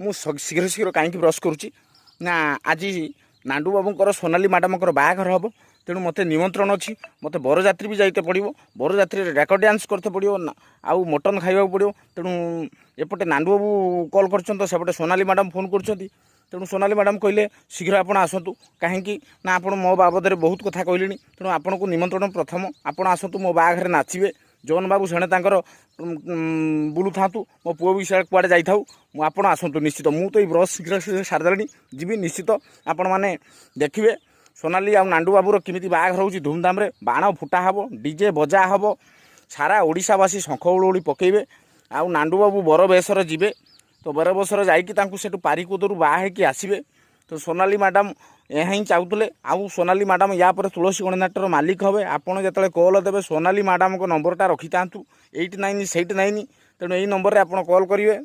ମୁଁ ଶୀଘ୍ର ଶୀଘ୍ର କାହିଁକି ବ୍ରସ୍ କରୁଛି ନା, ଆଜି ନାଣ୍ଡୁ ବାବୁଙ୍କର ସୋନାଲି ମ୍ୟାଡ଼ାମଙ୍କର ବାହାଘର ହେବ। ତେଣୁ ମୋତେ ନିମନ୍ତ୍ରଣ ଅଛି, ମୋତେ ବରଯାତ୍ରୀ ବି ଯାଇତେ ପଡ଼ିବ, ବରଯାତ୍ରୀରେ ରେକର୍ଡ଼ ଡ୍ୟାନ୍ସ କରତେ ପଡ଼ିବ ନା ଆଉ ମଟନ୍ ଖାଇବାକୁ ପଡ଼ିବ। ତେଣୁ ଏପଟେ ନାଣ୍ଡୁ ବାବୁ କଲ୍ କରିଛନ୍ତି ତ ସେପଟେ ସୋନାଲି ମ୍ୟାଡ଼ାମ୍ ଫୋନ୍ କରୁଛନ୍ତି। ତେଣୁ ସୋନାଲି ମ୍ୟାଡ଼ାମ୍ କହିଲେ, ଶୀଘ୍ର ଆପଣ ଆସନ୍ତୁ। କାହିଁକି ନା ଆପଣ ମୋ ବାବଦରେ ବହୁତ କଥା କହିଲେଣି। ତେଣୁ ଆପଣଙ୍କୁ ନିମନ୍ତ୍ରଣ ପ୍ରଥମ, ଆପଣ ଆସନ୍ତୁ, ମୋ ବାହାଘରେ ନାଚିବେ। ଜୋନ୍ ବାବୁ ସେଣେ ତାଙ୍କର ବୁଲୁଥାନ୍ତୁ, ମୋ ପୁଅ ବି ସିଆଡ଼େ କୁଆଡ଼େ ଯାଇଥାଉ, ମୁଁ ଆପଣ ଆସନ୍ତୁ ନିଶ୍ଚିତ। ମୁଁ ତ ଏଇ ବ୍ରସ୍ ଶୀଘ୍ର ଶୀଘ୍ର ସାରିଦେଲିଣି, ଯିବି ନିଶ୍ଚିତ। ଆପଣମାନେ ଦେଖିବେ ସୋନାଲି ଆଉ ନାଣ୍ଡୁ ବାବୁର କେମିତି ବାହାଘର ହେଉଛି। ଧୁମଧାମରେ ବାଣ ଫୁଟା ହେବ, ଡିଜେ ବଜା ହେବ, ସାରା ଓଡ଼ିଶାବାସୀ ଶଙ୍ଖ ହୁଳହୁଳି ପକେଇବେ। ଆଉ ନାଣ୍ଡୁ ବାବୁ ବର ବେଶରେ ଯିବେ। ତ ବର ବେଶରେ ଯାଇକି ତାଙ୍କୁ ସେଠୁ ପାରିକୁଦରୁ ବାହା ହେଇକି ଆସିବେ। ତ ସୋନାଲି ମ୍ୟାଡ଼ାମ୍ ଏହା ହିଁ ଚାହୁଁଥିଲେ। ଆଉ ସୋନାଲି ମ୍ୟାଡ଼ାମ୍ ୟା ପରେ ତୁଳସୀ ଗଣନାଟ୍ୟର ମାଲିକ ହେବେ। ଆପଣ ଯେତେବେଳେ କଲ୍ ଦେବେ, ସୋନାଲି ମ୍ୟାଡ଼ାମ୍ଙ୍କ ନମ୍ବରଟା ରଖିଥାନ୍ତୁ, 8 9 8 9। ତେଣୁ ଏଇ ନମ୍ବରରେ ଆପଣ କଲ୍ କରିବେ।